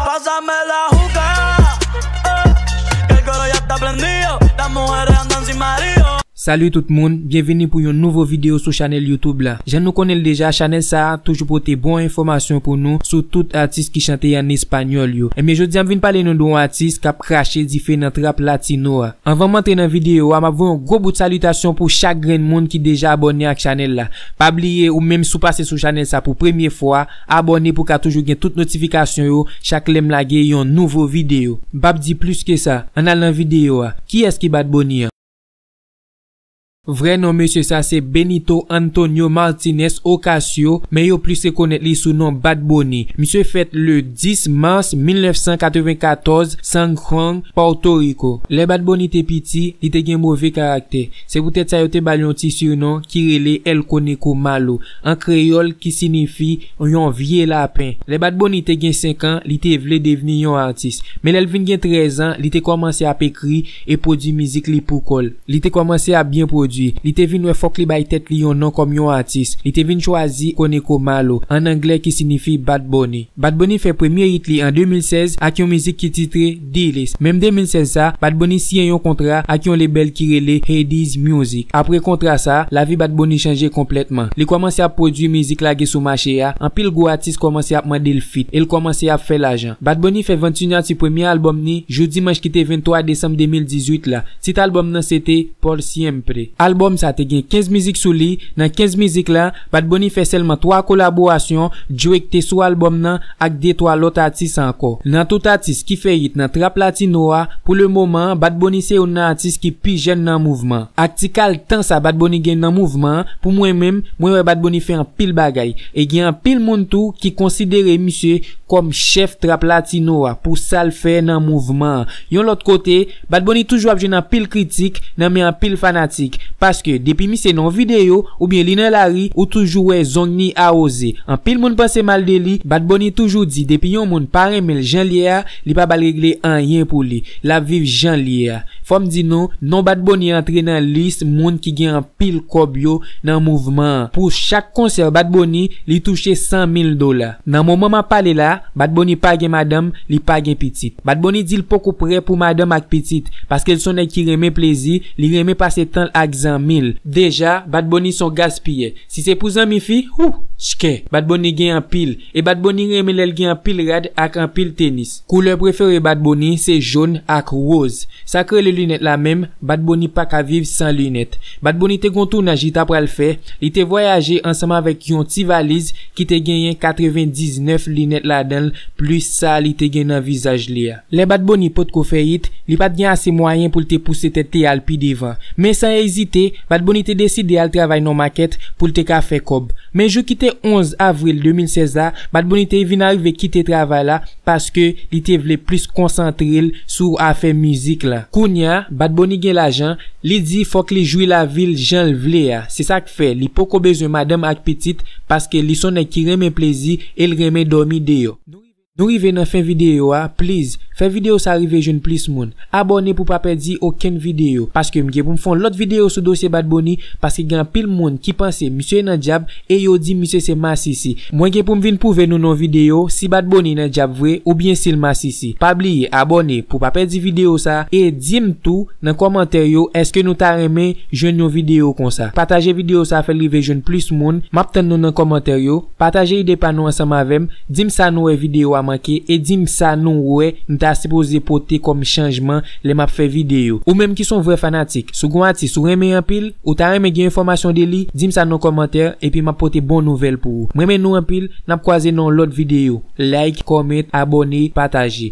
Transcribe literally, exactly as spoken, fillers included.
Pásame la juca, eh, que el coro ya está prendido. Las mujeres andan sin marido. Salut tout moun, byenvini pou yon nouvo videyo sou chanèl YouTube la. Jan nou konnen l deja, chanèl sa a toujou pote bon enfòmasyon pou nou sou tout atis ki chante an espanyòl yo. Ebyen, jodi a m vin pale nou de yon atis k ap krache dife nan trap latino a. Anvan m antre nan videyo a, m ap voye yon gwo bout salitasyon pou chak grenn moun ki deja abòne ak chanèl la. Pa bliye, ou menm si w pase sou chanèl sa pou premye fwa, abòne pou w ka toujou gen tout notifikasyon yo chak lè m lage yon nouvo videyo. M p ap di plis ke sa, ann al nan videyo a. Kiyès ki Bad Bunny an? Vrè non mesye sa se Benito Antonio Martinez Ocasio, men yo plis rekonèt li sou non Bad Bunny. Misye fèt le dis mas mil nèf san katrevennkatòz, San Juan, Porto Rico. Lè Bad Bunny te piti, li te gen move karaktè. Se poutèt sa yo te ba l yon ti sinon ki rele El Conejo Malo, an kreyòl ki sinifi yon vye lapen. Lè Bad Bunny te gen senk an, li te vle devni yon atis. Men lè l vin gen trèz an, li te kòmanse ap ekri e pwodui mizik li pou kò l. Li te kòmanse ap byen pwodui. Li te vin wè fòk li bay tèt li yon non kòm yon atis. Li te vin chwazi Conejo Malo, an anglè ki sinifi Bad Bunny. Bad Bunny fè premye hit li an de mil sèz ak yon mizik ki titre Diles. Menm de mil sèz sa, Bad Bunny siyen yon kontra ak yon lebèl ki rele Hades Music. Apre kontra sa, lavi Bad Bunny chanje konplètman. Li kòmanse ap pwodui mizik lage sou mache a, anpil gwo atis kòmanse ap mande l feat, e l kòmanse ap fè lajan. Bad Bunny fè vant sinyati premye albòm ni jou dimanch ki te venntwa desanm de mil dizuit la. Tit albòm nan se te Por Siempre. Albòm sa te gen kenz mizik sou li. Nan kenz mizik la, Bad Bunny fè sèlman twa kolaborasyon, Drake te sou albòm nan ak de twa lòt atis ankò. Nan tout atis ki fè hit nan trap latino a, pou le moman, Bad Bunny se youn nan atis ki pi jèn nan mouvman. Ak ti kal tan sa Bad Bunny gen nan mouvman an, pou mwen menm, mwen wè Bad Bunny fè anpil bagay. E gen anpil moun tou ki konsidere misye kòm chèf trap latino a pou sa l fè nan mouvman an. Yon lòt kote, Bad Bunny toujou ap jwenn anpil kritik nan men anpil fanatik, paske depi misye nan yon videyo oubyen li nan lari, ou toujou wè zong ni awoze. Anpil moun panse mal de li. Bad Bunny toujou di depi yon moun pa renmen l jan l ye a, li pa ba l regle anyen pou li. L ap viv jan l ye a. Fò m di nou, non Bad Bunny antre nan lis moun ki gen anpil kòb yo nan mouvman an. Pou chak konsè Bad Bunny, li touche san mil dola. Nan moman m ap pale la, Bad Bunny pa gen madanm, li pa gen pitit. Bad Bunny di l poko prè pou madanm ak pitit, paske l se yon nèg ki renmen plezi, li renmen pase tan l ak zanmi l. Deja, Bad Bunny se yon gaspiyè. Si se pou zanmi fi, hou, chkè. Bad Bunny gen anpil, e Bad Bunny renmen lè l gen anpil rad ak anpil tenis. Koulè prefere Bad Bunny se jòn ak woz. Sa k rele linèt la menm, Bad Bunny pa ka viv san linèt. Bad Bunny te gon tounaj li ta pral fè, li te vwayaje ansanm avèk yon ti valiz ki te genyen katrevendiznèf linèt ladan l, plis sa li te gen nan vizaj li a. Lè Bad Bunny potko fè hit, li pa t gen ase mwayen pou l te pouse tèt li al pi devan. Men san ezite, Bad Bunny te deside al travay nan yon makèt pou l te ka fè kòb. Men jou ki te onz avril de mil sèz la, Bad Bunny te vin arive kite travay la paske li te vle plis konsantre l sou afè mizik la. Kounye a, Bad Bunny gen lajan, li di fòk li jwi lavi l jan l vle a. Se sa k fè li poko bezwen madanm ak pitit, paske li se yon nèg ki renmen plezi e l renmen dòmi deyò. Nou rive nan fen videyo a, please, fè videyo sa rive jwenn plis moun. Abòne pou pa pèdi okenn videyo, paske m gen pou m fè yon lòt videyo sou dosye Bad Bunny, paske gen anpil moun ki panse misye nan dyab e yo di misye se masisi. Mwen gen pou m vin pwouve nou nan yon videyo si Bad Bunny nan dyab vre oubyen si l masisi. Pa bliye abòne pou pa pèdi videyo sa e di m tou nan kòmantè yo èske nou ta renmen jwenn yon videyo konsa. Pataje videyo sa, fè l rive jwenn plis moun. M ap tann nou nan kòmantè yo. Pataje ide pa nou ansanm avè m. Di m sa nou wè videyo a manke e di m sa nou wè m ta sipoze pote kòm chanjman lè m ap fè videyo. Ou menm ki se yon vrè fanatik, si w gen yon atis ou renmen anpil, ou ta renmen gen enfòmasyon de li, di m sa nan kòmantè epi m ap pote bon nouvèl pou ou. M renmen nou anpil, n ap kwaze nan yon lòt videyo. Like, comment, abòne, pataje.